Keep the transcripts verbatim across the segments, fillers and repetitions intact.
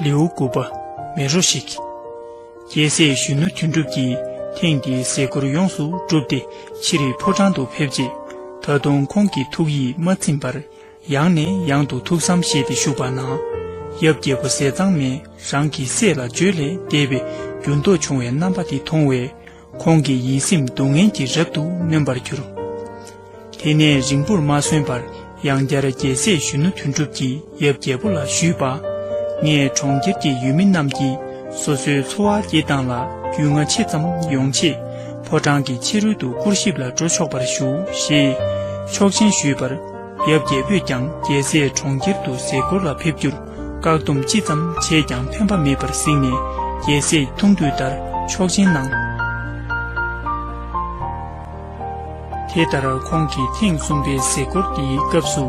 ལེའུ་དགུ་པ། མེ་རོ་ཞིག་རྒྱལ་སྲས་གཞོན་ནུ་དོན་གྲུབ་ཀྱིས་ཐེངས་འདིའི་ཟས་སྐོར་ཡོངས་སུ་གྲུབ་སྟེ་ཕྱིར་ཕོ་བྲང་དུ་ཕེབས་རྗེས། ད་དུང་ཁོང་གི་ཐུགས་ཡིད་མ་ཚིམ་པར། ཡང་ནས་ཡང་དུ་ཐུགས་བསམ་བཞེས་ཏེ་བཞུགས་པ་ན། ཡབ་རྒྱལ་པོ་ཟས་གཙང་མས་རང་གི་སྲས་ལ་བརྗོད་ལས་འདས་པའི་འགྱུར་ལྡོག་བྱུང་བའི་རྣམ་པ་དེ་མཐོང་བས། ཁོང་གི་ཡིད་སེམས་སྡུག་བསྔལ་གྱིས་རབ་ཏུ་ནོན་པར་གྱུར། དེ་ནས་རིང་པོར་མ་སོན་པར། ཡང་བསྐྱར་རྒྱལ་སྲས་གཞོན་ནུ་དོན་གྲུབ་ཀྱིས་ཡབ་རྒྱལ་པོ་ལ་ཞུས་པ། ངས་གྲོང་ཁྱེར་གྱི་ཡུལ་མི་རྣམས་ཀྱིས་སོ་སོའི་འཚོ་བ་སྐྱེལ་སྟངས་ལ་རྒྱུས་མངའ་ཆེ་ཙམ་ཡོང་ཆེད། ཕོ་བྲང་གི་ཕྱི་རོལ་དུ་སྐོར་ཞིབ་ལ་འགྲོ་ཆོག་པར་ཞུ་ཞེས་ཆོག་མཆན་ཞུས་པར། ཡབ་རྒྱལ་པོས་ཀྱང་རྒྱལ་སྲས་གྲོང་ཁྱེར་དུ་ཟས་སྐོར་ལ་ཕེབས་རྒྱུར་བཀག་སྡོམ་ཅི་ཙམ་བྱས་ཀྱང་ཕན་པ་མེད་པར་གཟིགས་ནས། རྒྱལ་སྲས་ཐུགས་འདོད་ལྟར་ཆོག་མཆན་གནང་། དེ་ལྟར་ཁོང་གིས་ཐེངས་གསུམ་པའི་ཟས་སྐོར་དེའི་སྐབས་སུ།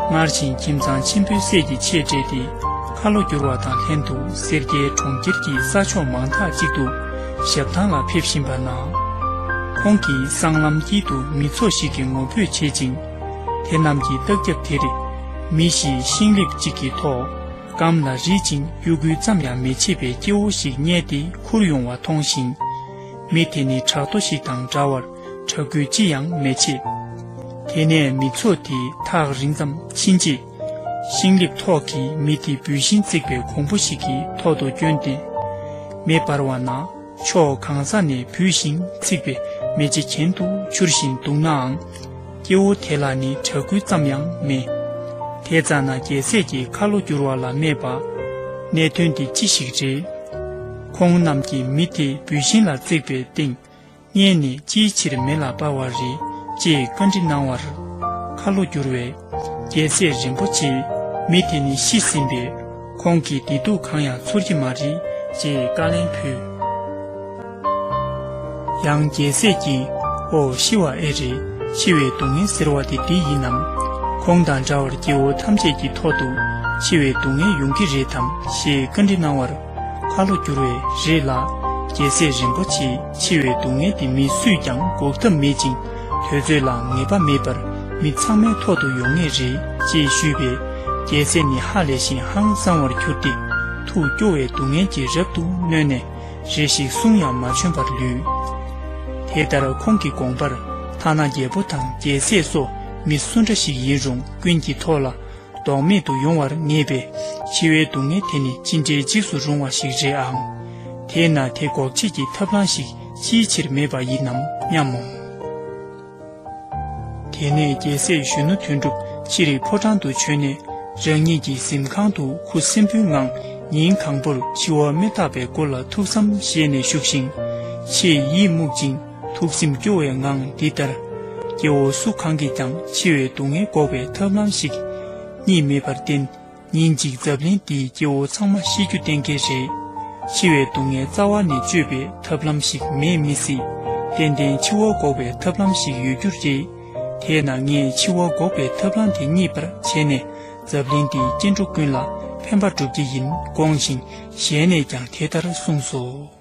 སྔར་བཞིན་ཁྱིམ་ཚང་ཆེན་པོའི་སྲས་ཀྱི་ཆས་སྤྲས་ཏེ། ཁ་ལོ་བསྒྱུར་བ་དང་ལྷན་དུ་སེར་སྐྱའི་གྲོང་ཁྱེར་གྱི་ས་ཕྱོགས་མང་དག་ཅིག་ཏུ་ཞབས་ཐང་ལ་ཕེབས་བཞིན་པ་ན། ཁོང་གིས་སྲང་ལམ་དཀྱིལ་དུ་མི་ཚོགས་ཤིག་གི་ངོ་རྒོལ་བྱེད་ཅིང་། དེ་རྣམས་ཀྱི་ལྟག་རྒྱབ་དེར་མི་ཞིག་ཤིང་ལེབ་ཅིག་གི་ཐོག་སྐམ་ལ་རིལ་ཅིང་གཡོ་འགུལ་ཙམ་ཡང་མི་བྱེད་པའི་སྐྱེ་བོ་ཞིག་བསྙལ་ཏེ་ཁུར་ཡོང་བ་མཐོང་ཞིང་། མི་དེ་ནི་བྲག་རྡོ་ཞིག་དང་འདྲ་བར་དྲག་རྒོལ་ཅི་ཡང་མི་བྱེད། དེ་ནས་མི་ཚོགས་དེ་ཐག་རིང་ཙམ་ཕྱིན་རྗེས། ཤིང་ལེབ་ཐོག་གི་མི་དེ་འབུད་ཤིང་བརྩིགས་པའི་གོང་བུ་ཞིག་གི་ཐོག་ཏུ་བསྐྱོན་ཏེ། མེ་འབར་བ་ན། ཕྱོགས་གང་ས་ནས་འབུད་ཤིང་བརྩིགས་པའི་མེ་ལྕེ་གྱེན་དུ་འཕྱུར་བཞིན་འདུག་ནའང་། སྐྱེ་བོ་དེ་ལ་ནི་དྲག་རྒོལ་ཙམ་ཡང་མེད། དེ་ཙ་ན་རྒྱལ་སྲས་ཀྱིས་ཁ་ལོ་བསྒྱུར་བ་ལ་སྨྲས་པ། གནད་དོན་འདི་ཅི་ཞིག་རེད། ཁོང་རྣམས་ཀྱིས་མི་དེ་འབུད་ཤིང་ལ་བརྩིགས་པའི་སྟེང་། བསྙལ་ནས་ཅིའི་ཕྱིར་མེ་ལ་སྤར་བ་རེད་ཅེས་བཀའ་འདྲི་གནང་བར། ཁ་ལོ་བསྒྱུར་བས། རྒྱལ་སྲས་རིན་པོ་ཆེ། མི་དེ་ནི་ཤི་ཟིན་པས། ཁོང་གི་བདེ་སྡུག་གང་ཡང་ཚོར་གྱི་མ་རེད་ཅེས་བཀའ་ལན་ཕུལ། ཡང་རྒྱལ་སྲས་ཀྱིས། ཨོ་ཤི་བ་ཨེ་རེད། འཆི་བའི་སྡུག་བསྔལ་ཟེར་བ་དེ་འདི་ཡིན་ནམ། ཁོང་དང་འདྲ་བར་སྐྱེ་བོ་ཐམས་ཅད་ཀྱི་ཐོག་ཏུ་འཆི་བའི་སྡུག་བསྔལ་ཡོང་གི་རེད་དམ་ཞེས་བཀའ་འདྲི་གནང་བར། ཁ་ལོ་བསྒྱུར་བས། རེད་ལགས། རྒྱལ་སྲས་རིན་པོ་ཆེ། འཆི་བའི་སྡུག་བསྔལ་དེ་མི་སུས་ཀྱང་འགོག་ཐབས་མེད་ཅིང་། དུས་ཚོད་ལ་ངེས་པ་མེད་པར་མི་ཚང་མའི་ཐོག་ཏུ་ཡོང་ངེས་རེད་ཅེས་ཞུས་པས། རྒྱལ་སྲས་ནི་ཧ་ལས་ཤིང་ཧང་སང་བར་གྱུར་ཏེ། ཐུགས་སྐྱོ་བའི་སྡུག་བསྔལ་གྱིས་རབ་ཏུ་ནོན་ནས། རེ་ཞིག་གསུང་ཡང་མ་བྱོན་པར་ལུས། དེ་ལྟར་ཁོང་གི་དགོངས་པར། ཐ་ན་རྒྱལ་པོ་དང་རྒྱལ་སྲས་སོགས་མི་སུ་འདྲ་ཞིག་ཡིན་རུང་ཀུན་གྱི་ཐོག་ལ། ལྡོག་མེད་དུ་ཡོང་བར་ངེས་པས། འཆི་བའི་སྡུག་བསྔལ་དེ་ནི་ཅི་འདྲའི་འཇིགས་སུ་རུང་བ་ཞིག་རེད་ཨང་། དེས་ན་དེ་འགོག་བྱེད་ཀྱི་ཐབས་ལམ་ཞིག་ཅིའི་ཕྱིར་མེད་པ་ཡིན་ནམ་སྙམ་མོ། དེ་ནས་རྒྱལ་སྲས་གཞོན་ནུ་དོན་གྲུབ་ཕྱིར་ཕོ་བྲང་དུ་བྱོན་ནས། རང་ཉིད་ཀྱི་གཟིམ་ཁང་དུ་ཁུ་སིམ་པོའི་ངང་ཉིན་གང་པོར་འཆི་བ་མི་རྟག་པའི་སྐོར་ལ་ཐུགས་བསམ་བཞེས་ནས་བཞུགས་ཤིང་། ཆེས་ཡིད་མུག་ཅིང་ཐུགས་སེམས་སྐྱོ་བའི་ངང་འདི་ལྟར། སྐྱེ་བོ་སུ་གང་གིས་ཀྱང་འཆི་བའི་སྡུག་བསྔལ་འགོག་པའི་ཐབས་ལམ་ཞིག་རྙེད་མེད་པར་བརྟེན། ཉིན་གཅིག་འཛམ་གླིང་འདིའི་སྐྱེ་བོ་ཚང་མ་ཤི་རྒྱུ་གཏན་འཁེལ་རེད། འཆི་བའི་སྡུག་བསྔལ་རྩ་བ་ནས་གཅོད་པའི་ཐབས་ལམ་ཞིག་མེད་མི་སྲིད། ཏན་ཏན་འཆི་བ་འགོག་པའི་ཐབས་ལམ་ཞིག་ཡོད་རྒྱུ་རེད། དེས་ན་ངས་འཆི་བ་འགོག་པའི་ཐབས་ལམ་དེ་རྙེད་པར་བྱས་ནས། འཛམ་གླིང་འདིའི་སྐྱེ་འགྲོ་ཀུན་ལ་ཕན་པ་སྒྲུབ་ཀྱི་ཡིན་དགོངས་ཤིང་། ཞལ་ནས་ཀྱང་དེ་ལྟར་གསུངས་སོ།